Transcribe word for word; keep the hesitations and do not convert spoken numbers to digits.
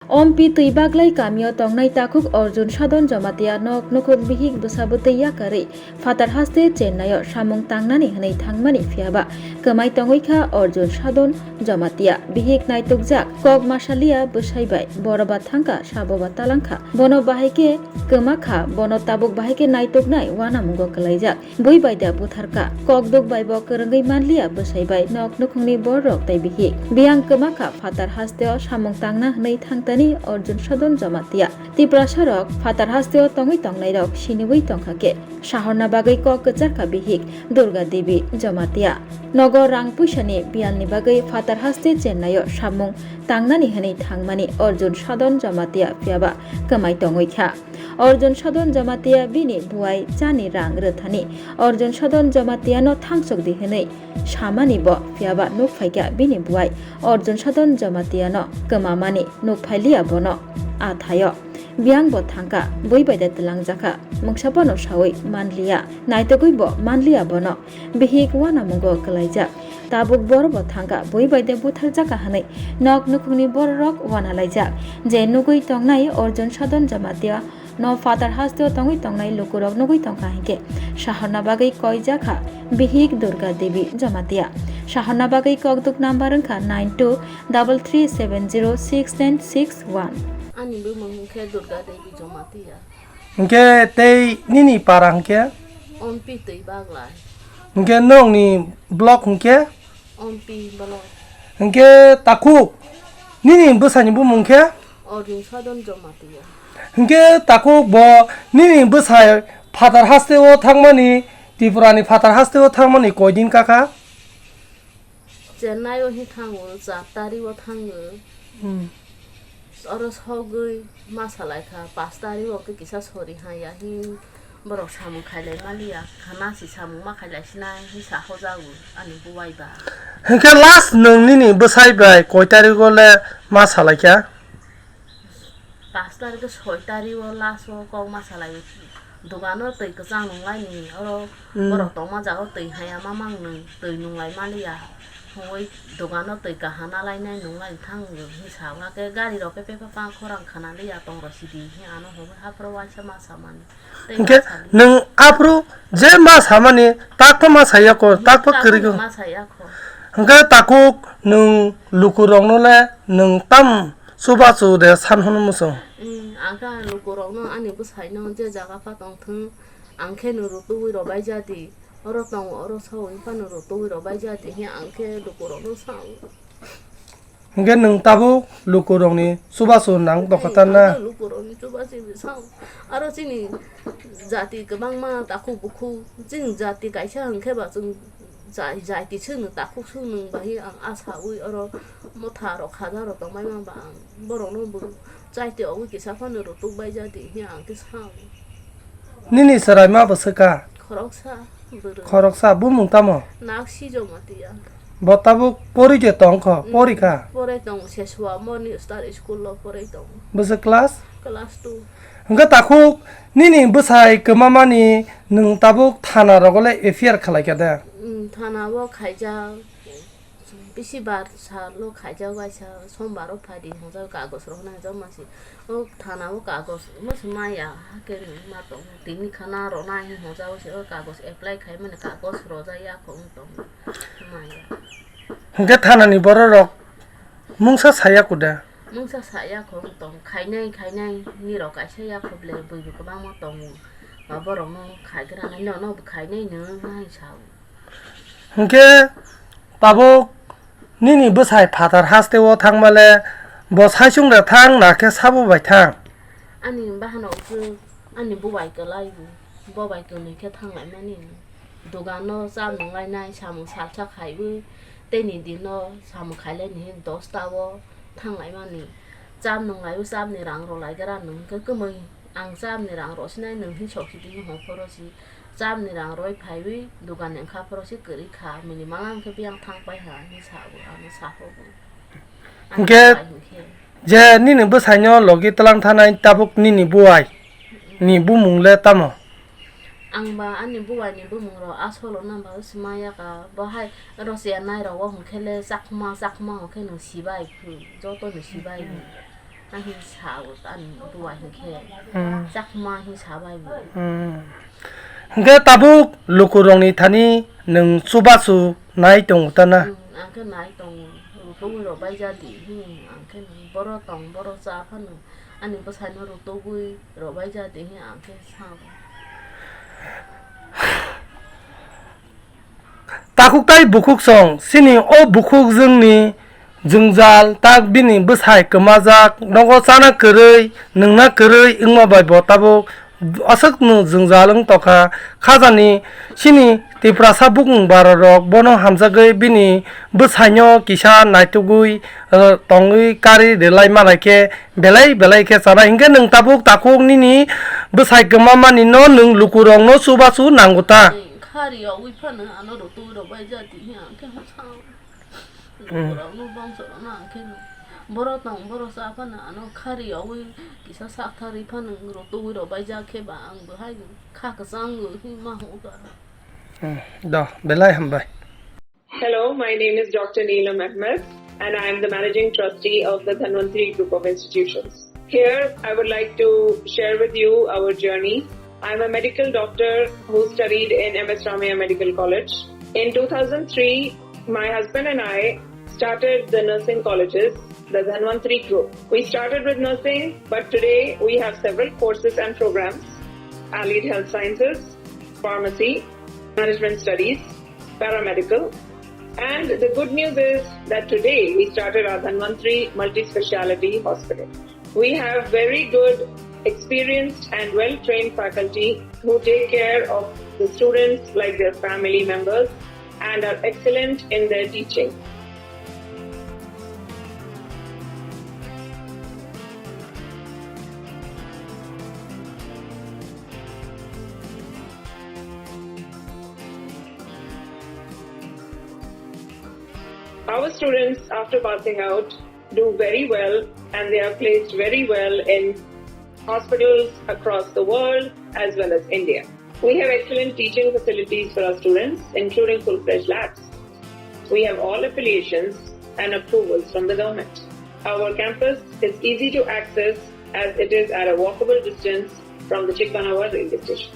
Ompi Twibaglai kamio tongnai takhuk Arjun Sadon Jamatia nok nukhuk bihik bwsa bwtwi yakarwi phatar haste Chennai-o samung tangnani hwnwi thangmani, phiyaba kwmai tongwi kha Arjun Sadon Jamatia. Bihik naitukjak, kok masaliya bwsai bai, boroba thangkha, saboba talangkha. Bono bahai khe kwma kha, bono tabuk bahai khe naituknai uanamungo kwlaijak. Bui bai da butharkha, kokduk bai bo kwrwngwi manliya bwsai bai nok nukhungni bororok tei bihik. Biyang kwma kha phatar hasteo samung tangna hwnwi thangtani Arjun Sadon Jamatia. Tiprasarok phatar hasteo tongwi tongnairok siniwi tongkha khe sahorna bagwi kok kwcharkha bihik Durga Devi Jamatia. Nogo rang puisani biyalni bagwi phatar haste Chennai-o samung tangnani hwnwi thangmani Arjun Sadon Jamatia phiyaba kwmai tongwi kha. Arjun Sadon Jamatia bini buai chani rang rwthani Arjun Sadon Jamatia no thangsok di hwnwi samani bo, phiyaba nuk phaikha bini buai Arjun Sadon Jamatia no kwmamani nuk phailiya bono athaio. Biyang bo thangkha, bui bai da twlangjakha, mungsa bono sawi manliya, naitugwi bo manliya bono. Bihik uanamungo kwlaijak. Tabuk boro bo thangkha, bui bai de butharjakha hwnwi nok nukhungni bororok uanalaijak. Je nugwi tongnai Arjun Sadon Jamatia no phatar hasteo tongwi tongnai lukurok nugwi tongkha hinkhe sahorna bagwi koijakha bihik Durga Devi Jamatia. Sahorna bagwi kokduk number wngkha nine two double three seven zero six nine six one. Ani bumung hinkhe Durga Devi Jamatia. Hinkhe tei nini para hinkhe? Ompi Twibaglai. Hinkhe nokni block hinkhe? Ompi block. Hinkhe takhuk nini bwsani bumung khe? Arjun Sadon Jamatia. Hinkhe takhuk bo nini bwsai phatar hasteo thangmani, Tripurani phatar hasteo thangmani koidin kakha? Chennai o hi thango, char tari o thango. Hmm. Oro sogwi ma salai kha, pash tari o khe kisa sori ha ya hi borok samung khailai maliya, khana si samung ma khailai sinai hi sa hojago ani buwai ba. Hinkhe last nwng nini bwsai bai koi tari o le ma salai kha? Pash tari o, soi tari o last o kok ma salai. Dogano twi kwchang nunglaini, oro Hmm. borok tongma jaga twi haya ma mang nung, twi nunglai maliya. Hwnwi dogano twi kaham nalainai nunglai thang nung hi sa, hwnba khe gari rok khe pepa pa khorang khana liya tong rw sidi hi ano hwnwi haphro waisa ma samani. Tei Hinkhe ma sadi. Nwng aphro je ma samani takto ma saya kho, takto Takto kwrwi kho. Ma saya kho. Hinkhe takhuk nwng lukurokno le nwng tam chubachu de san hwnwi muchung. Hmm, ang khe lukurokno ani bwsaino je jaga pa tong thung. Ang khe nuru tubui rw bai jadi, oro tongo, oro sao, wngkha nuru tubui rw bai jadi, hiya ang khe lukurokno sao. Hinkhe nwng tabuk lukurokni chubachu nang tokha ta na? Ang khe lukurokni chubachu sao. Aro chini jati kwbangma takhuk bukhuk, chini jati kaisa hinkhe ba chwng jai-, jaiti swkno takhuk swkno bai ang asaui oro motha rok khaja rok tongbai ma ba ang borokno bo chaiti obo kisa phano rw tuk bai jadi hiya ang khe sao. Nini chwrai ma bwswk kha? Khoroksa bwrwi. Khoroksa, bumung tamo? Naksi Jamatia. Bo tabuk pori je tong kho, Mm, pori kha? Porai tongo, Seswa Morning Star School o porai tongo. Bwswk class? Class two. Hwnkhe takhuk nini bwsai kwmamani nwng tabuk thana rogo le F I R khlai kha de? Mm, thana o khaijak. Bisi bar salo khaijak, waisa sombar o phai di hwnjak, kagoj rok hwnwi hwnjak masi. O thana o kagoj masi maya, hake ma tong tini khana rwna hinwi hwnjak, o se o kagoj apply khai mani kagoj rwjak ya kho wng tong maya. Hwnkhe thana ni borok rok mungsa saya kuda? Mungsa saya kho wng tong, khainai khainai nirok kaisa ya kho ble, bui bo kwbangma tongo, ba borok no khaigra nai, nono bo khainai no hai sa o. Hwnkhe tabuk nini bwsai phatar hasteo thangmale bo saichung da thang na khe sabo bai thang? Ani bahanok khe ani bubai kwlai bo, bo bai kwnwi khe thanglaimani. Dogano cha nunglainai samung salsa khaiwi, teini dino samung khailaini hin dosta o thanglaimani. Cham nunglaiwi chamni rang rwlaigra nwng khe kwmwi, ang chamni rang rwsinai nwng hin sok sidi hwn phoro si. Chamni rang roi phaiwi dogan ni wngkha phoro se kwrwi kha, minimum ang khe biyang thang pai ha hinwi sa o, ano sa o bo. Ang Hwnkhe pai hwnkhe. Je nini bwsaino logi twlang thanai tabuk nini buai ni bumung le tamo? Ang ba ani buai ni bumung rok asolo nang ba swmai ya ka, bo hai rw se nai rok o hwnkhe le chakma chakma hwnkhe nwng sibai phuru, joto ni sibai. Ang hin sao, ani buwa hinkhe. Hmm. Chakma hin sabai bo. Hmm. Hingke tabuk lukurokni thani nwng chubachu nai tongo ta na? Hmm, ang khe nai tongo. Rutugwi rok bai ja di hin, ang khe boro tong, boro cha phano. Ani bwsaino rutugwi rok bai ja di hin, ang khe sao. Takhuk tai bukhuk song, sini o bukhuk jwngni jwngjal, tak bini bwsai kwmajak, nogo chana kwrwi, nwngna kwrwi wngma bai bo tabuk aswkno jwngjal wng tokha. Khajani sini Tiprasa bukung bara rok bono hamjagwi bini bwsaino kisa naitugwi, eh, tongwi kari rwlai malai khe belai belai khe chana. Hinkhe nwng tabuk takhuk nini bwsai kwma mani no nwng lukurokno chubachu nango ta? Khari yogwi phano ano rutui rok bai ja di, ang khe sao. Hmm. Borokno bongso rokno ang khe no. Boro tong, boro cha phano ano khari yogwi kisa sak thari phano rutui rok bai ja khe ba ang bo hai kha kwchang go hin ma ho ka. Hmm. Do, belai hambai. Hello, my name is Doctor Neelam Ahmed, and I am the Managing Trustee of the Dhanvantri Group of Institutions. Here, I would like to share with you our journey. I'm a medical doctor who studied in M S Ramaiah Medical College. In two thousand three, my husband and I started the nursing colleges, the Dhanvantri Group. We started with nursing, but today we have several courses and programs: allied health sciences, pharmacy, management studies, paramedical. And the good news is that today we started our Dhanvantri Multi-Speciality Hospital. We have very good, experienced and well-trained faculty who take care of the students like their family members and are excellent in their teaching. Our students, after passing out, do very well and they are placed very well in hospitals across the world as well as India. We have excellent teaching facilities for our students, including full-fledged labs. We have all affiliations and approvals from the government. Our campus is easy to access as it is at a walkable distance from the Chikmanawa railway station.